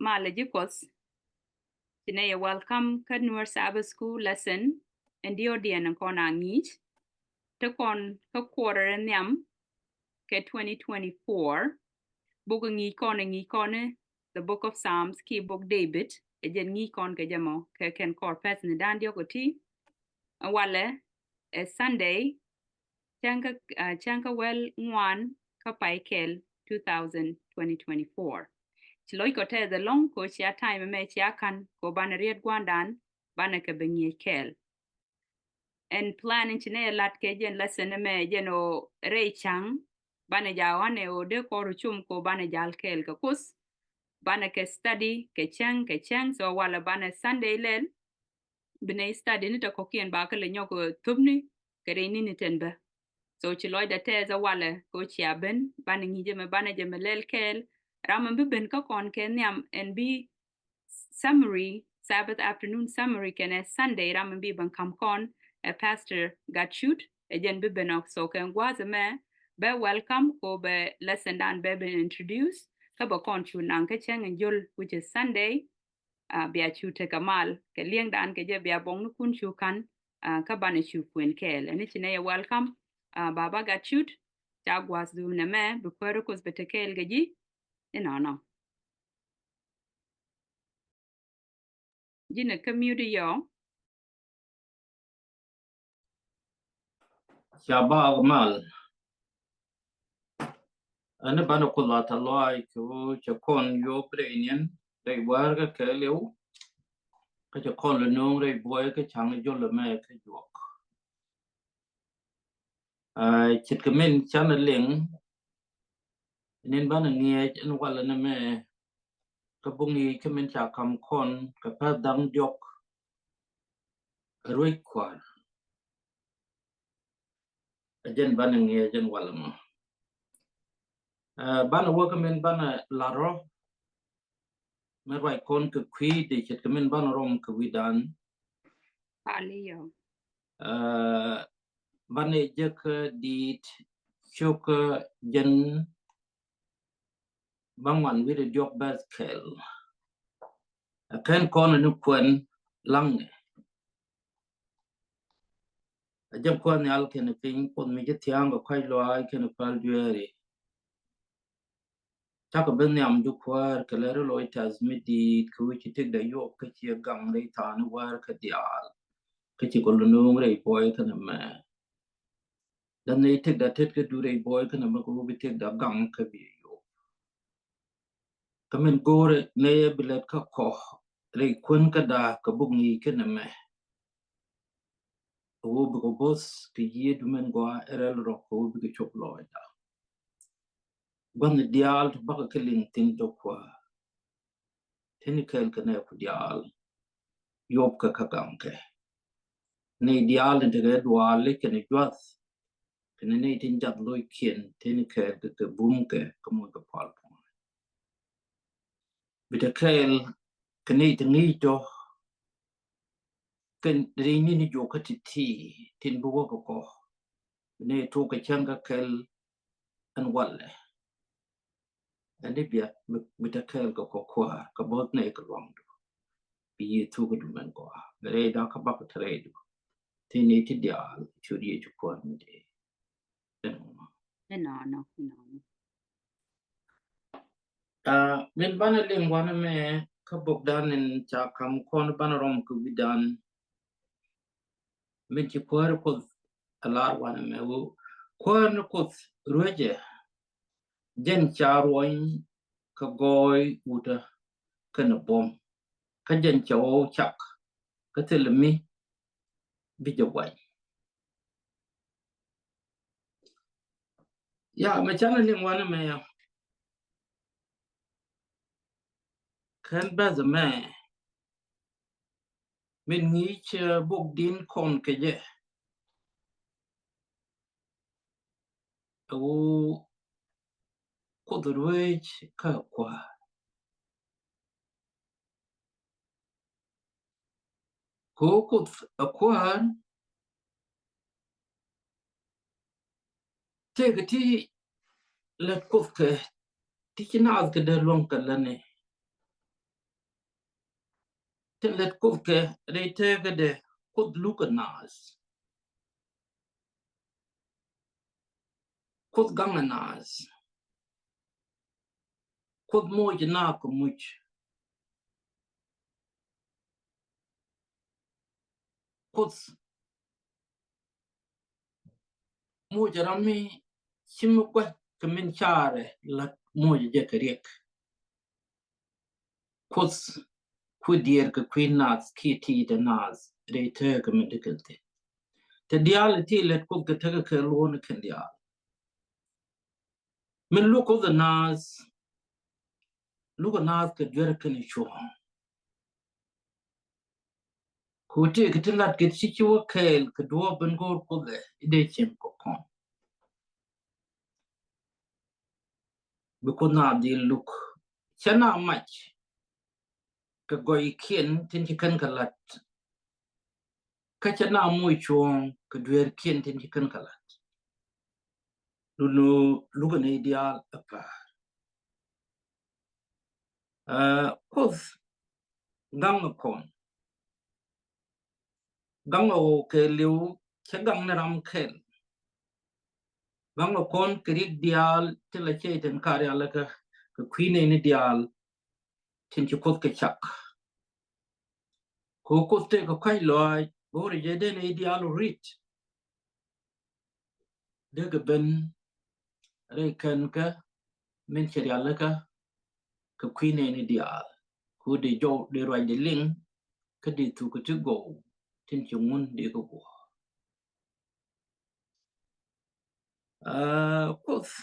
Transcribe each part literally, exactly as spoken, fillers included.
Malɛ ji̱ Kuɔth. Ci nɛ yɛ welcome kä Nuer Sabbath School lesson in diɔ̱ɔ̱kdiɛn in kɔn a ŋi̱i̱c. Te kɔn kä quarter in nhiam kɛ twenty twenty-four. Buk in ŋi̱i̱c kɔn, in ŋi̱i̱c kɔn i̱ the book of Psalms ki buk David. Ɛ jɛn ŋi̱i̱c kɔn kɛ jɛ mɔ kɛ kɛn kɔr pɛth ni da̱ŋ diɔ̱k ɔ ti. Ɛ walɛ ɛ Sunday, cäŋ kä, ah, cäŋ kä wäl ŋuan kä pay kɛl two thousand twenty twenty-four. Ci lɔc kɔ tɛth ɛlɔ̱ŋ kɛ cia time mɛ cia ka̱n kɛ banɛ riet gua̱ndan banɛ kɛ ben ŋi̱eec kɛɛl. Ɛn plan in ci nɛ lat kɛ jɛn lesson mɛ jɛn ɔ rɛy cäŋ banɛ ja̱ wanɛ ɔ dee kɔr cum kɛ banɛ jal kɛɛl kɛ Kuoth. Banɛ kɛ study kɛ cäŋ kɛ cäŋ, so walɛ banɛ Sunday lɛl binɛ study ni tɛ kɔkiɛn ba kä lɛ nyɔk, eh, thupni kɛ rɛy ni ni tɛn bä. So ci lɔcdɛ tɛth ɛ walɛ kɛ cia ben banɛ ŋi̱i̱c jɛ mɛ banɛ jɛ mɛ lɛl kɛɛl. Ram mɛ bi ben kä kɔn kɛ nhiam ɛn bi summary, Sabbath afternoon summary kɛnɛ Sunday ram mɛ bi ben ka̱m kɔn ɛ Pastor Gatchut, ɛ jɛn bi ben ɔ. So kɛn gua̱a̱th mɛ bɛ welcome kɛ bɛ lesson dan bɛ ben introduce kä bɛ kɔn cu naŋ kä cäŋ in jol, which is Sunday. Ah, bia cu tekɛ mal kɛ liɛŋdan kɛ jɛ, bia buɔ̱ŋnikun cu ka̱n, ah, kä banɛ cu kuɛn kɛɛl. Ɛn ni ci nɛ yɛ welcome, ah, Baba Gatchut, ca gua̱a̱th duun ɛmɛ bi kuäär Kuoth bɛ te kɛɛl kɛ ji̱ inɔnɔ. Ji̱n ɛ kä mute yɔ. Ca bak mal. Ɛn ni banɛ Kuoth la tɛth lɔaac kɛ ɣöö cɛ kɔn yop rɛy niɛn rɛy wäär kä kɛɛliw. Kä cɛ kɔn lɛ nööŋ rɛy buɔy kä ca̱ŋ jol ɛmɛ kä juɔk. Ah, ce̱tkɛ min canɛ liŋ, ni̱n banɛ ŋi̱eec ɛn walɛ ni mɛ kä buk ŋi̱i̱c kä min ca ka̱m kɔn kɛ pɛ̈th da̱ŋ diɔ̱k ɛ ruec kua̱r. Ɛ jɛn banɛ ŋi̱eec ɛn walɛ mɔ. Ah, banɛ wä kä min banɛ lar rɔ. Mɛ ruac kɔn kɛ kui̱ dee ce̱tkɛ min banɛ rɔm kɛ wi̱dan. Pali yɔ. Ah, banɛ jek diit cok jɛn bäŋuan wi̱cdɛ diɔ̱k bɛth kɛl. Ɛ kɛn kɔn ni kuɛn laŋnɛ. Ɛ jɛ Kuäär nhial kɛnɛ piny, Kuoth mi ci thia̱a̱ŋ kɛ kɔ̱a̱c lɔaac kɛnɛ päl dueeri. Cakɔ bi nhiam ji̱ Kuäär kɛ lɛr lɔc tɛth mi di̱i̱t kɛ wi̱c ci tëkdɛ yuɔp kä ciɛ gaŋ rɛy tha̱a̱ŋ ni wäär kä diaal. Kä ci kɔ lɛ nööŋ rɛy buɔy kɛnɛ mɛ. Däth nɛy tëkdɛ tet kä du rɛy buɔy kɛnɛ mɛ kɛ wä bi tëkdɛ gaŋ kä bi yuɔp. Kä min go̱o̱rɛ nɛy ɛ bi lɛt kä kɔ rɛy kuän käda kɛ buk ŋi̱i̱c kɛnɛ mɛ. Kɛ wä bikɛ bo̱th kɛ yiëëdu min gɔaa ɛ rɛl rɔ kɛ wä bikɛ cop lɔcda. Gua̱n diaal ti bakɛ kɛ liŋ thi̱n dɔ̱k Kuäär. Teni kɛɛl kɛ nɛɛku diaal. Yuɔp kɛ kä gaŋkɛ. Nɛy diaal ni tekɛ duaali kɛnɛ juath. Kɛnɛ nɛy tin jath lo̱ckiɛn teni kɛɛl kɛ kɛ bumkɛ kɛ moc kɛ pal puɔ̱n. Bi te kɛɛl kɛ nɛy ti ŋi̱i̱c tɔ. Kɛn ri̱c ni ni juɔk kä ti̱ti̱ tin bi wä kɛ kɔ. Bi nɛy tok kɛ cäŋ kä kɛl ɛn walɛ. Ɛn di bia bi, bi te kɛɛl kɛ kɔ Kuäär kɛ bo̱th nɛy kɛ luaŋdu. Bi yiëë thukädu mɛn gɔaa. Bi rɛyda kä bak te rɛydu. Ti ni ti diaal cu Yecu Kuäär mi dee. Ɛnɔnɔ, ɛnɔnɔ. Ah, min banɛ liŋ wanɛ mɛ kä bokdan in ca ka̱m kɔn banɛ rɔm kɛ wi̱dan. Min ci Kuäär Kuoth a lar wanɛ mɛ wä Kuäär ni Kuoth ruecɛ. Jɛn ca ruɔny kɛ gɔɔy wutɛ kɛnɛ buɔ̱m. Kä jɛn ca ɣɔw cak kä thilɛ mi bi jɛ guany. Ya, mɛ canɛ liŋ wanɛ mɛ ya. Kɛn bɛth mɛ. Min ŋi̱i̱c, eh, bok din kɔn kɛ jɛ. Ɛ woo Kuoth ruec kä Kuäär. Kɛ woo Kuoth ɛ Kuäär. Tëëkɛ ti lät Kuoth kɛ ti ci naath kɛ dee luäŋ kɛ lätni. Lät Kuoth kɛ rɛy tëkädɛ, Kuoth lukɛ naath. Kuoth gaŋɛ naath. Kuoth moc naath kɛ muc. Kuoth moc ram mi ci mi gua̱c kɛ min carɛ, la moc jɛ kɛ riɛk. Kuoth ku diɛɛr kɛ kui̱ naath kiɛ ti̱i̱t ɛ naath rɛy tëkä mi dikɛ thi̱n. Te diaal ti lät Kuoth kɛ tekɛ kɛ luɔ̱n kɛn diaal. Min luk Kuoth ɛ naath, luk ɛ naath kɛ duer kɛn cuɔ̱ɔ̱ŋ. Ku tëëkɛ ti lat kɛ ti ci wä kɛɛl kɛ duɔ̱ɔ̱p in go̱o̱r Kuoth ɛ i̱ dee cieŋ kɛ kɔn. Bi Kuoth naath dhil luk. Cɛ naath mac kɛ gɔɔykiɛn tin ci kɛn kɛ la̱t. Kä cɛ naath moc cuɔ̱ɔ̱ŋ kɛ dueerkiɛn tin ci kɛn kɛ la̱t. Luk ni, luk ni diaal ɛ päär. Ɛ, Kuoth gaŋ ɛ kɔn. Gaŋ ɛ ɣɔw kɛɛliw, cɛ gaŋ ni ram kɛl. Gaŋ ɛ kɔn kɛ riɛk diaal ti la cɛy-tan karialikä kɛ kui̱ nɛɛni diaal tin ci Kuoth kɛ cak. Ku Kuoth tëëkɛ kɔ̱a̱c lɔaac go̱o̱rɛ jɛ dee nɛy diaal rit. Dee kɛ ben rɛy kɛn kä min cɛ rialikä kɛ kui̱ nɛɛni diaal. Ku dee jɔw dee ruacdɛ liŋ kä dee thuk kɛ ti gɔw tin ci ŋun dee kɛ guɔ. Aa, Kuoth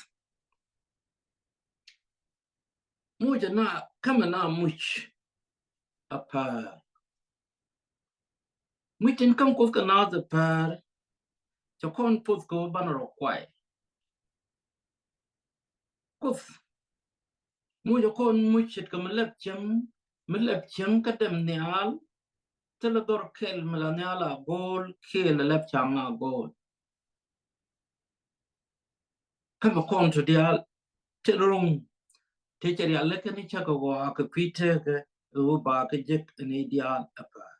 muc ɛ naath, kä mɛ naath muc ɛ päär. Muc tin ka̱m Kuoth kɛ naath ɛ päär. Cɛ kɔn poth kɛ wä banɛ rɔ kuay. Kuoth muc ɛ kɔn muc ce̱tkɛ mi lɛp cieŋ, mi lɛp cieŋ kä dɛm nhial. Thilɛ dhɔr kɛl mi la nhial a go̱o̱l kiɛ lɛ lɛp ca̱ŋ a go̱o̱l. Kä mɛ kɔn tɔ diaal ti ro̱ŋ ti cɛ rialikä ni cakɛ ɣɔaa kɛ kui̱ tëkä ɛ ɣöö ba kɛ jek ɛ nɛy diaal ɛ päär.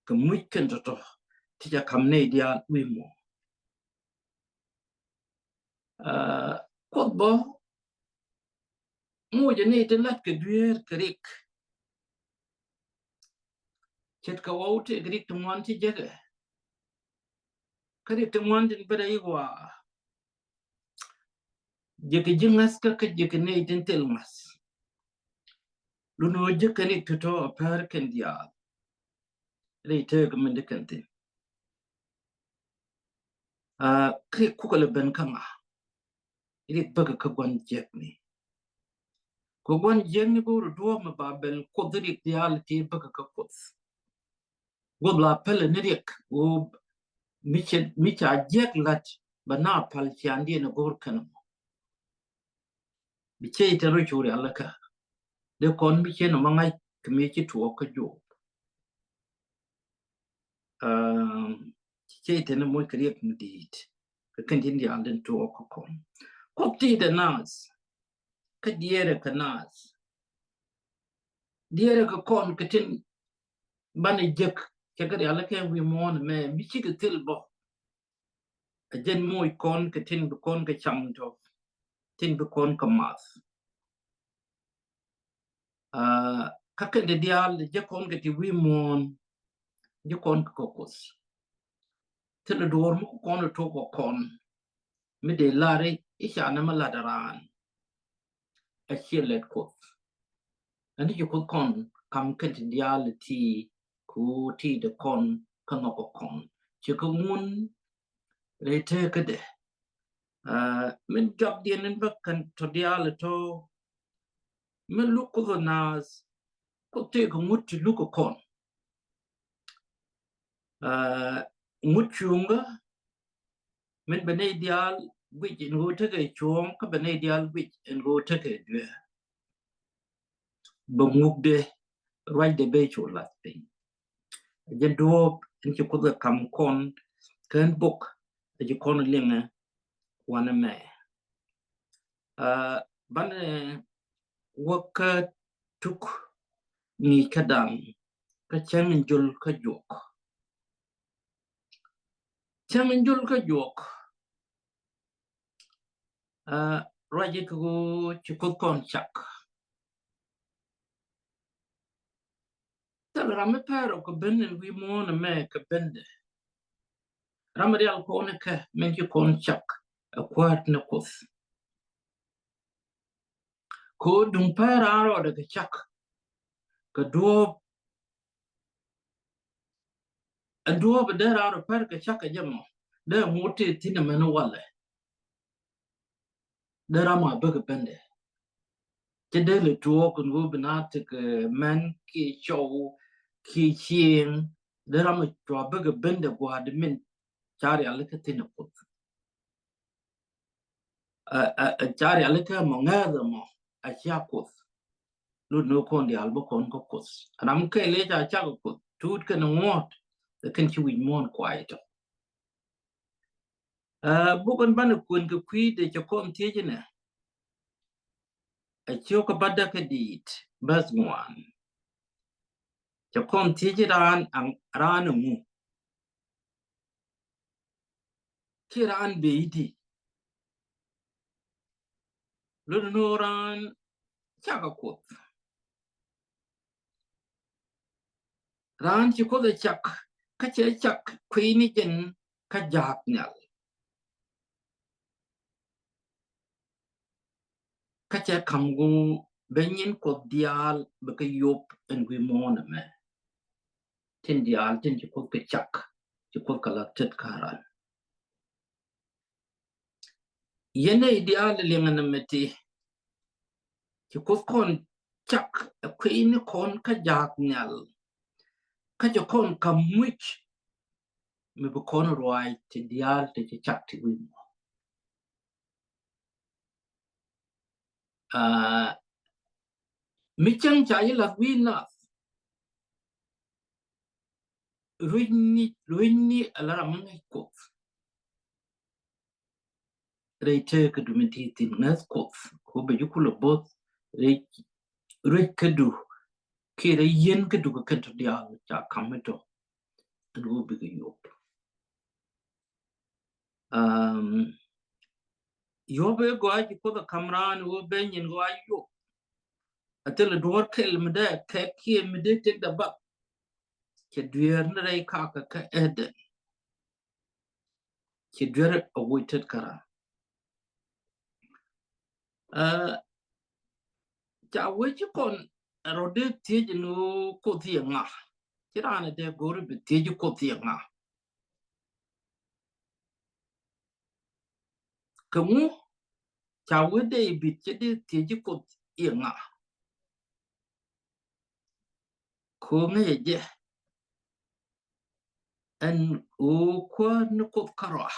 Kɛ muc kɛn tɔ̱tɔ̱ ti ca ka̱m nɛy diaal wi̱i̱ muɔ̱ɔ̱n. Aa, Kuoth bä muc ɛ nɛy ti la̱t kɛ dueer kɛ riɛk. Ce̱tkɛ ɣɔw tëëkɛ riɛk ti ŋuan ti jekɛ. Kä riɛk ti ŋuan tin bä rɛy ɣɔaa. Jekɛ ji̱ ŋäth kä kä jekɛ nɛy tin thil ŋa̱th. Lun ɣöö jekɛ riɛk tɔ̱tɔ̱ ɛ päär kɛn diaal. Rɛy tëkä min dee kɛn thi̱n. Aa, kɛ kukɛ lɛ ben kä ŋa? Riɛk bäkɛ kä gua̱n jiäkni. Kɛ gua̱n jiäkni go̱o̱rɛ duɔ̱ɔ̱p mɛ ba ben Kuoth riɛk diaal ti bäkɛ kä Kuoth. Guɔth la pälɛ ni riɛk ɣöö mi cɛ, mi ca jiäk la̱t bɛ na pal ciaŋdiɛn ɛ go̱o̱r kɛn mɔ. Bi cɛ itɛ rɔ cu rialikä. Dee kɔn mi cɛ nɔ ma ŋa̱c kɛ mi ci tuɔɔk kä Job. Aa, cɛ itɛ ni moc kɛ riɛk mi di̱i̱t. Kɛ kɛn tin diaal den tuɔɔk kä kɔn. Kuoth ti̱i̱t ɛ naath. Kä diɛɛrɛ kɛ naath. Diɛɛrɛ kɛ kɔn kɛ tin banɛ jek cɛ kɛ rialikä wi̱i̱ muɔ̱ɔ̱n mɛ mi cikɛ thil bä. A jɛn moc kɔn kɛ tin bi kɔn kɛ cam tɔ, tin bi kɔn kɛ math. Aa, kä kɛn ti diaal jɛ kɔn kɛ ti wi̱i̱ muɔ̱ɔ̱n, jɛ kɔn kɛ kɛ Kuoth. Thilɛ duɔ̱ɔ̱r mi kɛ kɔn tok kɛ kɔn mi dee lar i̱ canɛ mi lat raan. A ciɛ lɛt Kuoth. Ɛn ti ci Kuoth kɔn kam kɛn ti diaal ti ku ti de kɔn kä nhɔk kɛ kɔn. Ci kɛ ŋun rɛy tëkädɛ. Aa, min jɔakdiɛn in bä kɛn tɔ diaal tɔ. Min luk Kuoth naath, Kuoth tëëkɛ ŋut ti luk kɛ kɔn. Aa, ŋut cuŋä min bɛ nɛy diaal guic in ɣöö tekɛ cuɔ̱ɔ̱ŋ kä bɛ nɛy diaal guic in ɣöö tekɛ dueer. Bɛ ŋukdɛ ruacdɛ bɛ cu lath piny. Jɛn duɔ̱ɔ̱p in ci Kuoth ɛ kam kɔn kɛn bok ɛ ci kɔn liŋɛ wanɛ mɛ. Aa, banɛ wä kä Tuk ŋi̱i̱c kä da̱ŋ, kä cäŋ in jol kä juɔk. Cäŋ in jol kä juɔk. Aa, ruac i̱ kɛ ɣöö ci Kuoth kɔn cak. Thil ram mi pɛr ɔ kɛ ben in wi̱i̱ muɔ̱ɔ̱n ɛmɛ kɛ bendɛ. Ram mi rial kɔn ikɛ min ci kɔn cak ɛ kuäär ni Kuoth. Kɛ ɣöö duŋ pɛr raan rɔɔdɛ kɛ cak kɛ duɔ̱ɔ̱p. Ɛn duɔ̱ɔ̱p dee raan rɔ pɛr kɛ cak kɛ jɛ mɔ dee ŋot tëë thi̱n ɛmɛn walɛ. Dee ram a bäkɛ bendɛ. Cɛ dee lɛ tuɔɔk in ɣöö bi na tekɛ mɛn kiɛ cɔw kiɛ cieŋ. Dee ram a cua bäkɛ bendɛ gua̱a̱di min ca rialikä thi̱n ɛ Kuoth. Ɛ, ɛ, ɛ, ca rialikä mɔ ŋäth ɛmɔ a cia Kuoth. Lut ni kɔn diaal bä kɔn kä Kuoth. Ram kɛl ëë ca cak ɛ Kuoth tuut kɛn ŋuɔ̱t. Ɛ kɛn ci wi̱c muɔ̱ɔ̱n kuay tɔ. Ɛ, buk in banɛ kuɛn kɛ kui̱dɛ cɛ kɔn thiec inɛ. Ɛ ciök kä bädä kä diit bäth ŋuan. Cɛ kɔn thiec raan, raan ɛŋu. Kiɛ raan bee i̱di. Lot ni raan cak ɛ Kuoth. Raan ci Kuoth ɛ cak kä cɛ cak kui̱ni jɛn kä jaak nhial. Kä cɛ ka̱m ɣöö bɛ nyin Kuoth diaal bɛ kɛ yop ɛn wi̱i̱ muɔ̱ɔ̱n ɛmɛ. Tin diaal tin ci Kuoth kɛ cak, ci Kuoth kɛ la tet kä raan. Yɛn nɛy diaal liɛŋɛ nɛmɛ ti ci Kuoth kɔn cak ɛ kui̱ni kɔn kä jaak nhial. Kä cɛ kɔn ka̱m muc mi bi kɔn ruac ti diaal ti ci cak ti wi̱i̱ muɔ̱ɔ̱n. Aa, mi cäŋ ca yi lath wi̱i̱ nath. Ruecni, ruecni ala ram mi ŋäc Kuoth. Rɛy tëëkädu mi ti thi̱n ŋäth Kuoth ko bɛ ji̱ kulɛ bo̱th. Rɛy, ruec kädu kiɛ rɛy yieen kädu kɛ kɛn tɔ diaal ca ka̱m mi tɔ. Ɛn ɣöö bikɛ yop. Um, yop ëë gɔaa ci Kuoth ɛ ka̱m raan ɣöö bɛ nyin gɔaa yop. A thilɛ duɔ̱ɔ̱r kɛl mi dee kɛk kiɛ mi dee tëkdɛ bath. Cɛ dueer ni rɛy kakä kä Eden. Ci duer a woc tet kä raan. Aa, ca wec ci kɔn rɔ dee thiec ni Kuoth iɛ ŋa. Ci raan a dee go̱r bi thiec Kuoth iɛ ŋa. Kɛ ŋu ca wec dee i̱ bit ci dee thiec Kuoth iɛ ŋa. Ko̱ ŋäcɛ jɛ ɛn ɣöö Kuäär ni Kuoth kärɔa.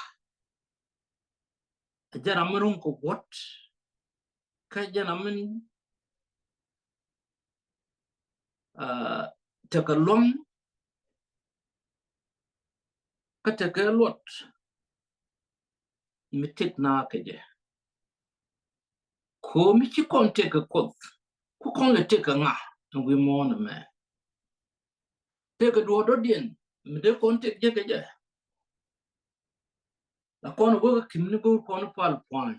Ɛ jɛn ram mi ro̱ŋ kɛ wuɔ̱t. Kä jɛn ram mi, aa, tekɛ lua̱ŋ. Kä tekɛ luɔt mi tëk na kɛ jɛ. Ko̱ mi ci kɔn tëk kɛ Kuoth, ku kɔn lɛ tëk kɛ ŋa ɛn wi̱i̱ muɔ̱ɔ̱n ɛmɛ. Tëk kɛ duɔ̱ɔ̱r dɔ̱diɛn mi dee kɔn tëk jɛ kɛ jɛ. La kɔn wä kä kimni go̱o̱r kɔn pual pua̱ny.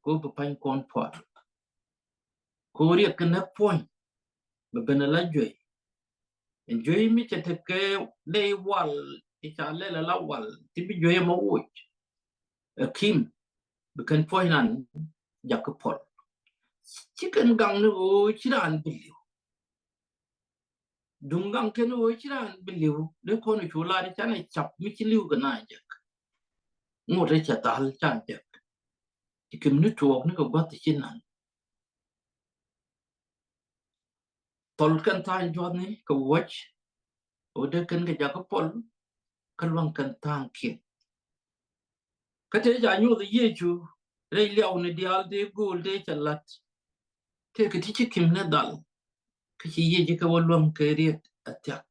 Go̱o̱r bi pa̱ny kɔn pual. Ko̱ riɛk kɛ näk puɔ̱ny. Bɛ ben ala juey. Ɛn juey mi cɛ tekɛ dee wal i̱ ca lɛl ala wal ti bi juey ɛmɔ woc. Ɛ kim bi kɛn puɔ̱ny ran jakä puɔl. Ci kɛn gaŋ ni ɣöö ci raan bi li̱w. Duŋ gaŋ kɛn ɣöö ci raan bi li̱w dee kɔn cu lar i̱ canɛ cap mi ci li̱w kɛ na jek. Ŋot rɛy cɛ dhal ca jek. Ci kimni tuɔɔk ni kɛ gua̱th ci naŋ. Thɔl kɛn tha̱a̱ŋ jua̱thni kɛ wuɔ̱c. Ɣöö dee kɛn kɛ jakä puɔl kä lua̱ŋ kɛn tha̱a̱ŋ kiɛn. Kä tëë ca nyuɔth Yecu rɛy liawni diaal dee gööl dee cɛ la̱t. Tëëkɛ ti ci kimni dhal. Kä ci Yecu kɛ wä luäŋ kɛ riet a thia̱k.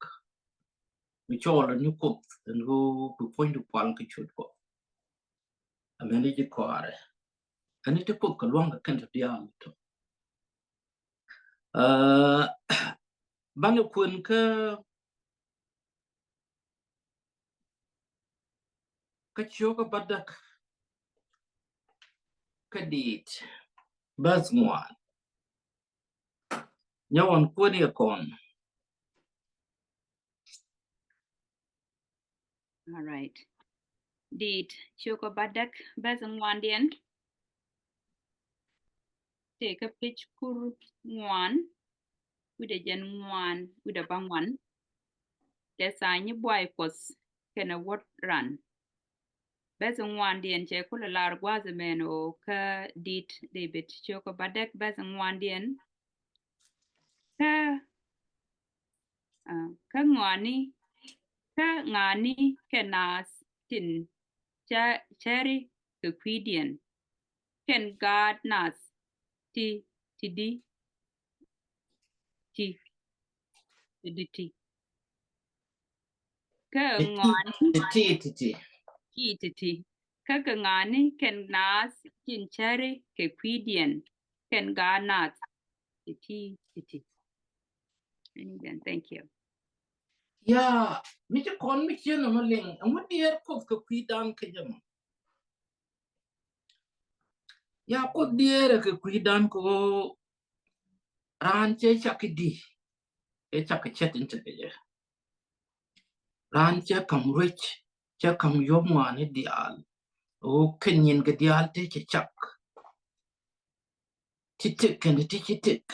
Mi cɔɔl ni Kuoth ɛn ɣöö bi puɔ̱nydu pual kɛ ciöt Kuɔth. Amäni ji̱ kɔaarɛ. Ɛn ti Kuoth kɛ lua̱ŋ kɛ kɛn ti diaal tɔ. Aa, Banɛ kuɛn kä, kä ciökä bädäk kä dit bäth ŋuan. Nyɔwän kuɛn yɛ kɔn. All right. Dit ciökä bädäk bäth ŋuandiɛn. Tëë kä pec kur ŋuan wi̱dɛ jɛn ŋuan wi̱dɛ bäŋuan. Tëë tha̱a̱ŋ nyi buay Kuɔth kɛnɛ wuɔ̱t ran. Bäth ŋuandiɛn cɛ kulɛ lar gua̱a̱th mɛn ɣöö kä dit David ciökä bädäk bäth ŋuandiɛn. Kä, ah, kä ŋɔaani, kä ŋa̱a̱ni kɛ naath tin cä-, cäri kɛ kui̱diɛn kɛn gaat nath ti, ti di ti, ti di ti. Kä ŋɔaani ti, ti, ti, ti. Ti, ti, ti. Kä kɛ ŋa̱a̱ni kɛn naath tin cäri kɛ kui̱diɛn kɛn gaat nath ti, ti, ti, ti. Amen. Thank you. Ya, mi ci kɔn mi ciɛ nɔmɔ liŋ, ɛŋu diɛɛr Kuoth kɛ kui̱dan kä jɛ mɔ? Ya, Kuoth diɛɛr kɛ kui̱dan kɛ ɣöö raan cɛ cak i̱di, ɛ cak i̱ cɛt in tekɛ jɛ. Raan cɛ ka̱m ruec, cɛ ka̱m yop ŋuani diaal. Ɣöö kɛn nyin kɛ diaal tëë cɛ cak. Ti tëk kɛnɛ ti ci tëk.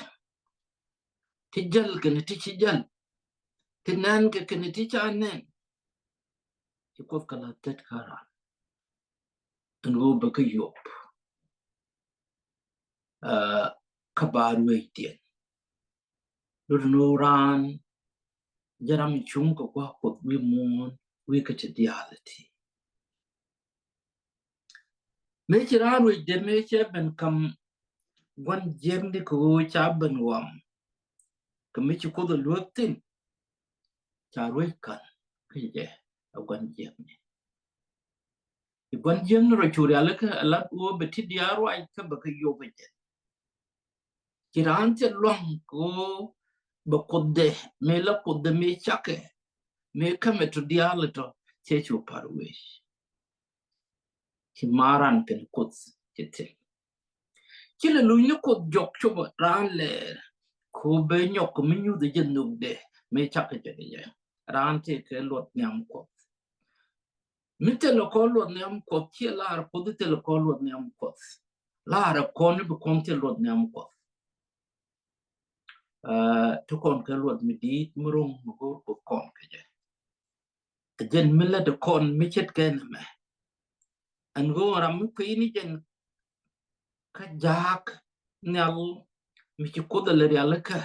Ti jäl kɛnɛ ti ci jäl. Ti nɛn kɛ kɛnɛ ti ca nɛn. Ci Kuoth kɛ la thet kä raan. Ɛn ɣöö bɛ kä yop. Ah, kä ba ruecdiɛn. Lut ni ɣöö raan jɛ ram cuŋ kɛ gua̱a̱th Kuɔth wi̱i̱ muɔ̱ɔ̱n wi̱i̱ kä ti diaal ti. Mëë ci raan ruecdɛ mëë cɛ ben ka̱m gua̱n jiäkni kɛ ɣöö ca ben ɣɔam. Kɛ mi ci Kuoth ɛ luäk thi̱n. Ca ruec ka̱n kä jɛ ɛ gua̱n jiäkni. Ci gua̱n jiäkni rɔ cu rialikä ɛ lat ɣöö bɛ ti diaal ruac kä bɛ kɛ yop ɛ jɛ. Ci raan thil lua̱ŋ kɛ ɣöö bɛ Kuothdɛ mëë la Kuothdɛ mëë cakɛ mëë kämɛ tɔ diaal tɔ cɛ cu pa̱r wec. Ci ma̱a̱ raan kɛnɛ Kuoth ci thil. Ci lɛ luny ni Kuoth jɔk cop raan lɛɛr kɛ ɣöö bɛ nyɔk kɛ mi nyuth jɛ nhökdɛ mëë cakɛ jɛ kɛ jɛ. Raan tëëkɛ luɔt nhiam Kuɔth. Mi thilɛ kɔn luɔt nhiam Kuɔth, ciɛ lar Kuoth thilɛ kɔn luɔt nhiam Kuɔth. Lar kɔn ni bi kɔn thil luɔt nhiam Kuɔth. Ah, ti kɔn kɛ luɔt mi di̱i̱t mi ro̱ŋ mi go̱o̱r Kuoth kɔn kɛ jɛ. Ɛ jɛn mi lät kɔn mi ce̱tkɛ nɛmɛ. Ɛn ɣöö ram mi kui̱ni jɛn kä jaak nhial mi ci Kuoth ɛ lɛ rialikä.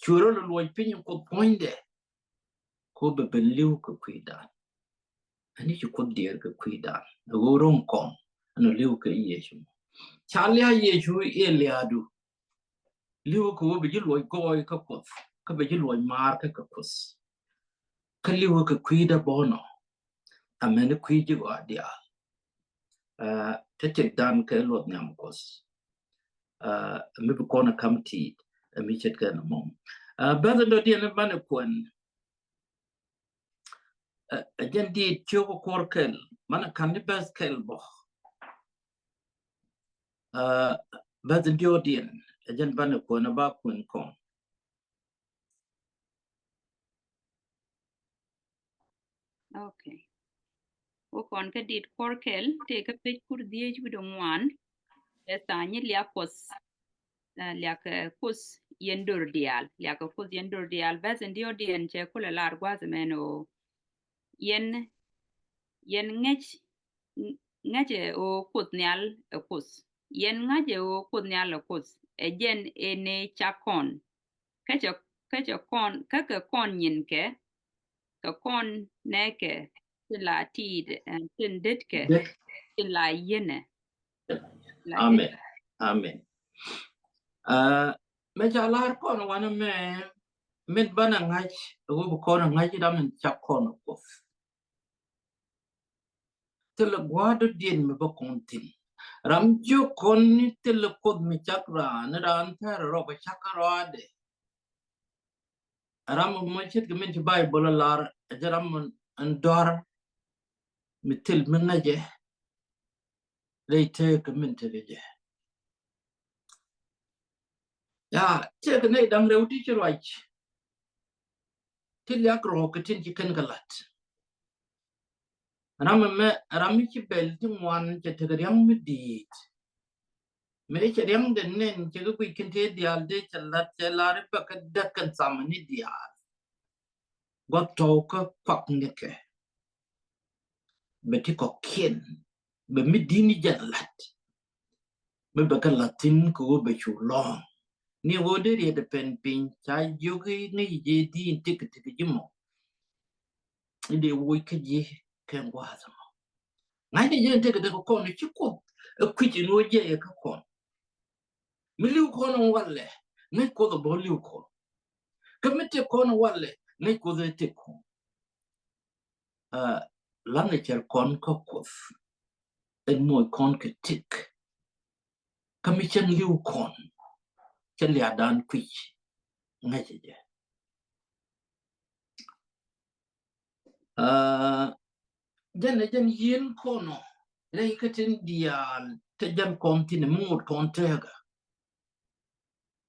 Cuɛ rɔ lɛ luɔc piny Kuoth puɔ̱nydɛ. Ko bɛ ben li̱w kɛ kui̱dan. Ani ci Kuoth diɛɛr kɛ kui̱dan. Ɛ ɣöö ro̱ŋ kɔn ɛn ɔ li̱w kɛ Yecu. Ca lia̱a̱ Yecu i̱ lia̱a̱du. Li̱w kɛ ɣöö bɛ ji̱ luɔc gɔɔy kä Kuoth kä bɛ ji̱ luɔc maar kä kɛ Kuoth. Kä li̱w kɛ kui̱dä bɔnɔ. Amäni kui̱ ji̱ gɔaa diaal. Ah, te tëkdan kɛ luɔth nhiam Kuɔth. Ah, mi bi kɔn ɛ ka̱m ti̱i̱t ɛ mi ce̱tkɛ ni mɔm. Ah, bäth in dɔ̱diɛn in banɛ kuɛn. Ah, ɛ jɛn diit ciök kuɔr kɛl manɛ ka̱n ni bäth kɛl bɔ. Ah, bäth in diɔ̱diɛn ɛ jɛn banɛ kuɛn ɛ ba kuɛn kɔn. Okay. Wä kɔn kä dit kuɔr kɛl tëë kä pec kur dhieec wi̱dɛ ŋuan. Ɛ tha̱a̱ŋ nyi liak Kuɔth. Ɛ, liak, ɛ, Kuoth yɛn dor diaal. Liak Kuoth yɛn dor diaal. Bäth in diɔ̱diɛn cɛ kulɛ lar gua̱a̱th mɛn ɣöö yɛn, yɛn ŋäc, ŋäcɛ ɣöö Kuoth Nhial ɛ Kuoth. Yɛn ŋäcɛ ɣöö Kuoth Nhial ɛ Kuoth. Ɛ jɛn ëë nɛ cak kɔn. Kä cɛ, kä cɛ kɔn, kä kɛ kɔn nyinkɛ, kɛ kɔn nɛɛkɛ tin la ti̱i̱t, eh, tin detkɛ, tin la yienɛ. Amen. Amen. Ah, mɛ ca lar kɔn wanɛ mɛ min banɛ ŋa̱c, ɛ wä bi kɔn ŋa̱c ram in cak kɔn Kuoth. Thilɛ gua̱a̱r dɔ̱diɛn mi bä kɔn thi̱n. Ram jiök kɔn ni thilɛ Kuoth mi cak raan, raan thɛr rɔ bɛ cak rɔadɛ. ɛ ram mɔ ce̱tkɛ min ci Bayböl ɛ lar, ɛ jɛn ram mɔ ɛn dɔ̱r mi thil mi ŋäcɛ rɛy tëëkɛ min tekɛ jɛ. Ya, tëëkɛ nɛy da̱ŋ rɛw ti ci ruac ti liak rɔɔk kɛ tin ci kɛn kɛ la̱t. Ram ɛmɛ, ram mi ci bɛl ti ŋuan cɛ tekɛ ria̱ŋ mi di̱i̱t. Mëë cɛ ria̱ŋdɛ nɛn cɛ kɛ guic kɛn tëë diaal dee cɛ la̱t cɛ lar i̱ bɛ kɛ däk kɛn thamani diaal. Gua̱th tɔ̱w kä kuak nikɛ. Bɛ ti kɔ̱kiɛn bɛ mi di̱t ni jɛn la̱t. Mi bɛ kɛ la̱t thi̱n kɛ ɣöö bɛ cu lɔ̱ɔ̱ŋ. Ni ɣöö dee riet ɛ pɛn piny ca jiök i̱ ŋäc jɛ di̱t in tëk tëk ji̱ mɔ. I̱ dee woc kä ji̱ kɛn gua̱a̱th ɛmɔ. Ŋa̱cni jɛ in tëk tëk kɔn i̱ ci Kuoth ɛ kui̱c in ɣöö jiɛc ɛ kä kɔn. Mi li̱w kɔn in walɛ ŋäc Kuoth ɛ bä li̱w kɔn. Kä mi tëk kɔn in walɛ ŋäc Kuoth ɛ tëk kɔn. Aa, la̱ŋ ɛ cɛr kɔn kä Kuoth. Ɛn moc kɔn kɛ tëk. Kä mi cäŋ li̱w kɔn cä lia̱a̱dan kui̱c ŋäcɛ jɛ. Aa, jɛn ɛ jɛn yieen kɔn ɔ rɛy kä tin diaal te jɛn kɔn thi̱n mi ŋot kɔn tëëkä.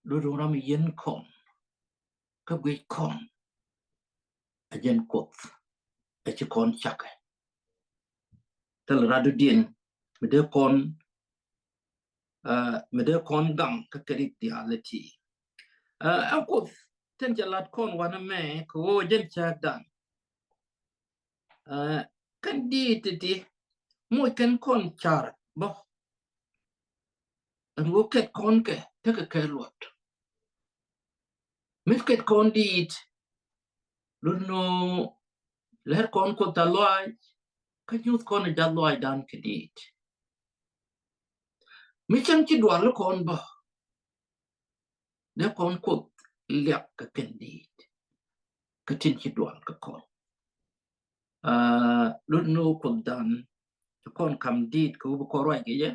Duɔ̱ɔ̱r ram yieen kɔn kä guic kɔn. Ɛ jɛn Kuoth ɛ ci kɔn cakɛ. Thil radu diɛn mi dee kɔn, aa, mi dee kɔn gaŋ kä kɛ rik diaal ɛ ti. Aa, ɛn Kuoth tin cɛ lat kɔn wanɛ mɛ kɛ ɣöö jɛn cäkdan. Aa, kɛn di̱i̱t ti̱ti̱ moc kɛn kɔn car bä. Ɛn ɣöö kɛt kɔn kɛ tekɛ kɛ luɔt. Mi kɛt kɔn di̱i̱t. Lun nɔ lɛr kɔn Kuoth ta lɔaac kä nyuth kɔn jath lɔaacdan kɛ di̱i̱t. Mi cäŋ ci dual kɔn bä. Dee kɔn Kuoth liak kɛ kɛn di̱i̱t kä tin ci dual kɛ kɔn. Aa, lun nɔ Kuothdan ci kɔn kam di̱i̱t kɛ wä bi kɔn ruac kɛ jɛ.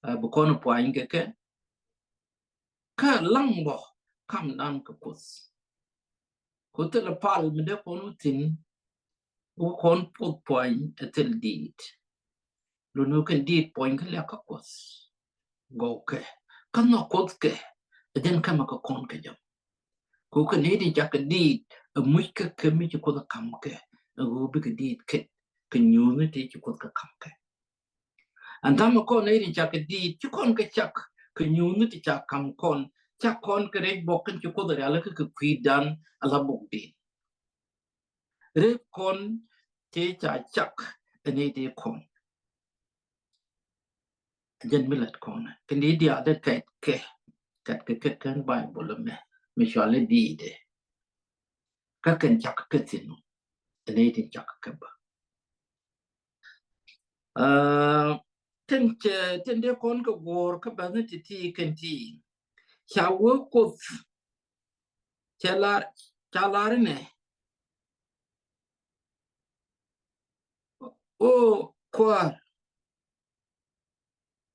Aa, bi kɔn puany kɛ kɛ. Kä laŋ bä kamdan kɛ Kuoth. Kuoth thilɛ pal mi dee kɔn wä thi̱n. Wä kɔn puɔth puany ɛ thil di̱i̱t. Lun wä kɛn di̱i̱t puɔny kä liak kä Kuoth. Gɔw kɛ kä nhɔk Kuoth kɛ ɛ jɛn kɛmɛ kɛ kɔn kɛ jɔm. Kɛ wä kɛ nɛy tin cak kɛ di̱i̱t ɛ muc kɛ kɛ mi ci Kuoth ɛ kam kɛ ɛ ɣöö bikɛ di̱i̱t kɛt kɛ nyuuthni ti ci Kuoth kɛ kam kɛ. Ɛn thamɛ kɔn nɛy tin cak kɛ di̱i̱t ci kɔn kɛ cak kɛ nyuuthni ti ca kam kɔn, cak kɔn kɛ rɛc bɔk kɛn ci Kuoth ɛ rialikä kɛ kui̱dan ala bok di̱i̱t. Rep kɔn tëë ca cak ɛ nɛy tëë kɔn. Jɛn mi lat kɔn kɛ nɛy diaal dee kɛt kɛ, kɛt kɛ kɛ kɛn Bayböl ɛmɛ mi cɔal i̱ di̱i̱t ɛ. Kä kɛn cak kɛ thi̱n ɛ nɛy tin cak kɛ bä. Aa, tin cɛ, tin dee kɔn kɛ guɔ̱ɔ̱r kä bäth ni ti̱ti̱ kɛn ti ca wee Kuoth cɛ lar, ca lar inɛ. O kuäär,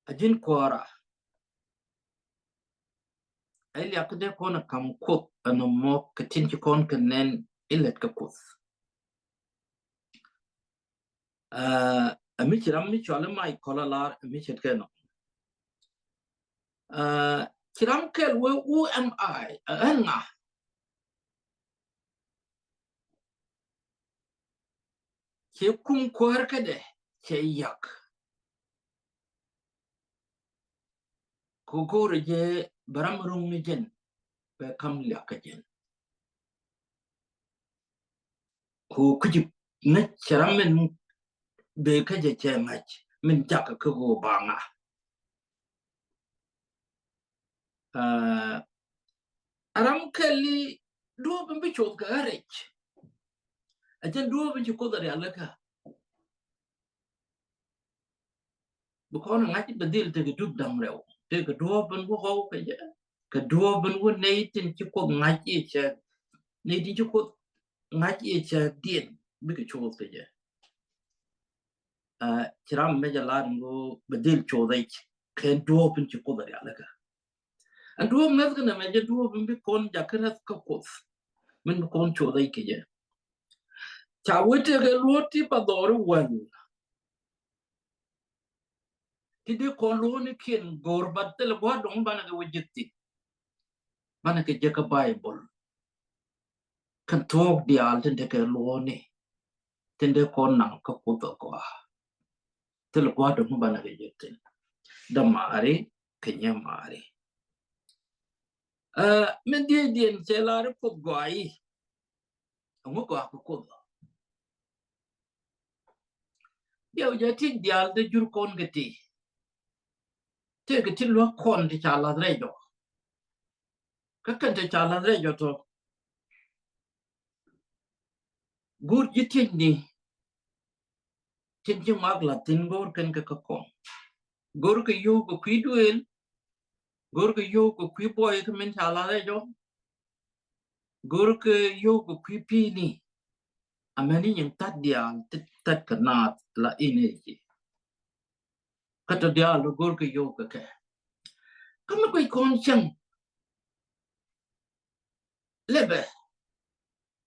a ji̱n kuäärä. Ɛ liak dee kɔn a kam Kuoth ɛn ɔ mɔ kɛ tin ci kɔn kɛ nɛn ilɛt kɛ Kuoth. Aa, ɛ mi ci ram mi cɔal i̱ Michael a lar ɛ mi ce̱tkɛ nɔ. Aa, ci ram kɛl wee who am I? Ɛ ɣän ŋa? Cɛ kum kuäär kädɛ cɛ yak. Kɛ go̱o̱rɛ jɛ bɛ ram ro̱ŋ ni jɛn bɛ kam liak kä jɛn. Kɛ kuci ŋäc cɛ ram min bee kä jɛ cɛ ŋa̱c min jakä kä ɣöö ba ŋa. Aa, ram kɛli duɔ̱ɔ̱p in bi coth kɛ ɣä rɛc. A jɛn duɔ̱ɔ̱p in ci Kuoth a rialikä. Bi kɔn ŋa̱c bɛ dhil tekɛ dup da̱ŋ rɛw. Tekɛ duɔ̱ɔ̱p in wä ɣɔw kɛ jɛ. Kɛ duɔ̱ɔ̱p in wä nɛy tin ci Kuoth ŋa̱c i̱ cɛ. Nɛy tin ci Kuoth ŋa̱c i̱ cɛ diɛn bikɛ coth kɛ jɛ. Aa, ci ram mɛ jɛ lar in wä bɛ dhil coth i̱ kɛn duɔ̱ɔ̱p in ci Kuoth a rialikä. Duɔ̱ɔ̱p ŋäth kɛ nɛmɛ jɛ duɔ̱ɔ̱p in bi kɔn jakä räth kä Kuoth, min bi kɔn coth rɛy kɛ jɛ. Ca wee tekɛ luɔ̱ɔ̱t ti pa dhɔri wäl. Ti dee kɔn luɔ̱ɔ̱nikiɛn go̱o̱r, but thilɛ gua̱a̱r dɔ̱ŋ banɛ kɛ wä jek thi̱n. Banɛ kɛ jek kä Baibol. Kɛn thuɔ̱k diaal tin tekɛ luɔ̱ɔ̱ni, tin dee kɔn naŋ kä Kuoth ɛ gɔaa. Thilɛ gua̱a̱r dɔ̱ŋ banɛ kɛ jek thi̱n. Dämaari kɛ nyɛmaari. Ɛ, min dhiecdiɛn cɛ lar i̱ Kuoth gɔaa i̱, ɛŋu gɔaa kɛ Kuoth ɔ? Diɛw jɛ ti diaal dee jur kɔn kɛ ti. Tëëkɛ ti luäk kɔn ti ca la̱th rɛy jɔk. Kä kɛn ti ca la̱th rɛy jɔk tɔ. Go̱o̱r ji̱ tiecni tin ci ŋɔak la̱th thi̱n go̱o̱r kɛn kɛ kä kɔn. Go̱o̱r kɛ yio̱w kɛ kui̱ duëël. Go̱o̱r kɛ yio̱w kɛ kui̱ buɔy kä min ca la̱th rɛy jɔk. Go̱o̱r kɛ yio̱w kɛ kui̱ pi̱i̱ni. Amäni nyin tha̱t diaal ti tha̱t kɛ naath la energy. Kä tɔ diaal go̱o̱r kɛ yio̱w kɛ kɛ. Kä mi guic kɔn cäŋ. Lɛpɛ.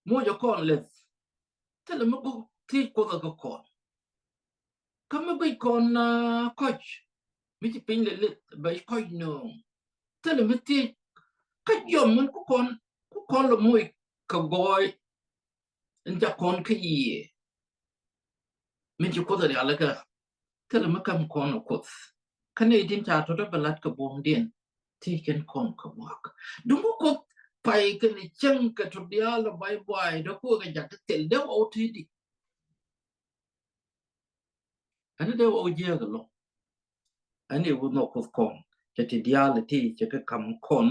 Moc ɛ kɔn lɛth. Thilɛ mi guk thiec Kuoth ɛ kɛ kɔn. Kä mi guic kɔn, ah, kɔc. Mi ci piny lɛ lith bɛ kɔc nööŋ. Thilɛ mi thiec. Kä jiɔam min ku kɔn, ku kɔn lɛ moc kɛ gɔɔy. In ca kɔn kä yiëë. Min ci Kuoth rialikä. Thilɛ mi käm kɔn ɛ Kuoth. Kä nɛy tin ca tɔ̱tɔ̱ bɛ la̱t kɛ buɔ̱mdiɛn. Thiec kɛn kɔn kɛ ŋɔak. Duŋ kä Kuoth pay kɛn cäŋ kɛ tɔ̱ diaal ɛ bay buay dee kuɔk kɛ jak ti thil dee wä wä tëëdi. Ɛn dee wä wä jiääk ɛlɔ̱ŋ. Ɛn i̱ wä nhɔk Kuoth kɔn cɛ ti diaal ti cɛ kɛ kam kɔn,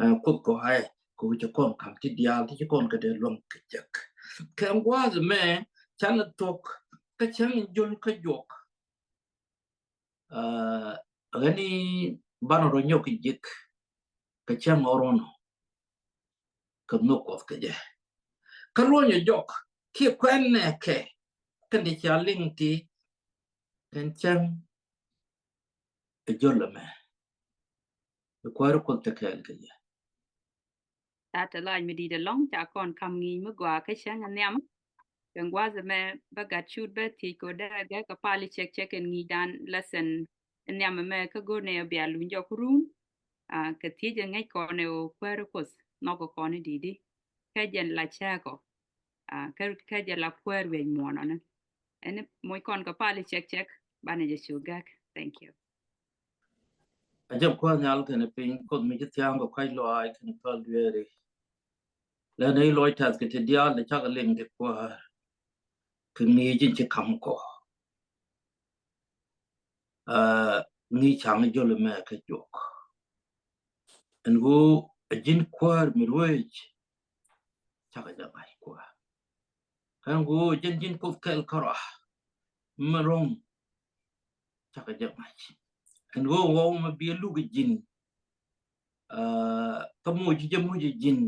eh, Kuoth kɔ ɛ kɛ wä cɛ kɔn kam ti diaal ti cɛ kɔn kɛ dee luäŋ kɛ jek. Kɛ ŋuath mɛ canɛ thuɔ̱k kä cäŋ in jol kä juɔk. Ah, ɣän i̱ banɛ rɔ nyɔk kɛ jek kɛ cäŋ ɣɔr ɣɔnɔ. Kɛ nhök Kuɔth kɛ jɛ. Kä luɔ̱nyɛ jɔk kiɛ kuɛn nɛ kɛ kɛn ti cia liŋ ti kɛn cäŋ ɛ jol ɛmɛ. Ɛ kuäär Kuɔth te kɛɛl kɛ jɛ. Tat ɛ lac mi di̱i̱t ɛlɔ̱ŋ ca kɔn kam ŋi̱i̱c mi gɔaa kä cäŋ ɛ nhiam. Kɛ ŋuath ɛmɛ bä gat cut bä thiec kɛ wä dee gɛ kɛ pal i̱ cɛk cɛk ɛn ŋi̱i̱cdan lesson ɛ nhiam ɛmɛ kä go̱o̱r nɛ ɛ bia luny jɔk rum. Ah, kɛ thiec ɛ ŋäc kɔn ɛ ɣöö kuäär Kuɔth nhɔk kɛ kɔn i̱ di̱i̱t i̱ kɛ jɛn la cääkɔ. Ah, kɛ, kɛ jɛ la kuäär wi̱i̱ muɔ̱ɔ̱n ɔnɛ. Ɛn moc kɔn kɛ pal i̱ cɛk cɛk banɛ jɛ cu gäk. Thank you. A jɛ kuäär nhial kɛnɛ piny Kuoth mi ci thia̱a̱ŋ kɛ kua̱c lɔaac kɛnɛ päl dueeri. Lɛn i̱ lɔc tath kɛ ti diaal ɛ cakɛ liŋ ti kuäär. Kɛ ŋi̱i̱c in ci kam kɔ. Ah, ŋi̱i̱c ca̱ŋ jol mɛ kɛ juɔk. Ɛn ɣöö a ji̱n kuäär mi ruec. Cakɛ jɛ ŋa̱c kuäär. Kɛn ɣöö jɛn ji̱n Kuoth kɛl kärɔa. Mi ro̱ŋ. Cakɛ jɛ ŋa̱c. Ɛn ɣöö ɣɔw mɛ bi luk ji̱n. Ah, kä moc jɛ moc ji̱n.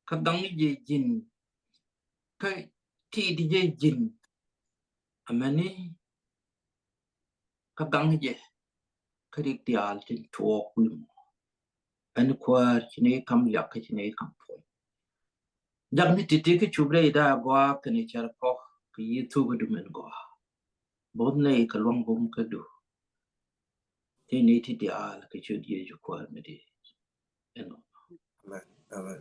Kä gaŋ jɛ ji̱n. Kä ti̱i̱t jɛ ji̱n. Amäni. Kä gaŋ jɛ. Kä rik diaal tin tuɔɔk wi̱i̱ mɔ. Ɛn kuäär ci ni kam liak kä ci ni kam puɔ̱ny. Jak ni ti̱ti̱ kä cup rɛy da̱a̱ gɔaa kɛnɛ cär kɔ kɛ yi̱ thuk kä du min gɔaa. Both nɛy kɛ luaŋ bum kä du. Ti ni ti diaal kɛ ciöt Yecu kuäär mi di̱i̱t. Ɛnɔ. Amen. Amen.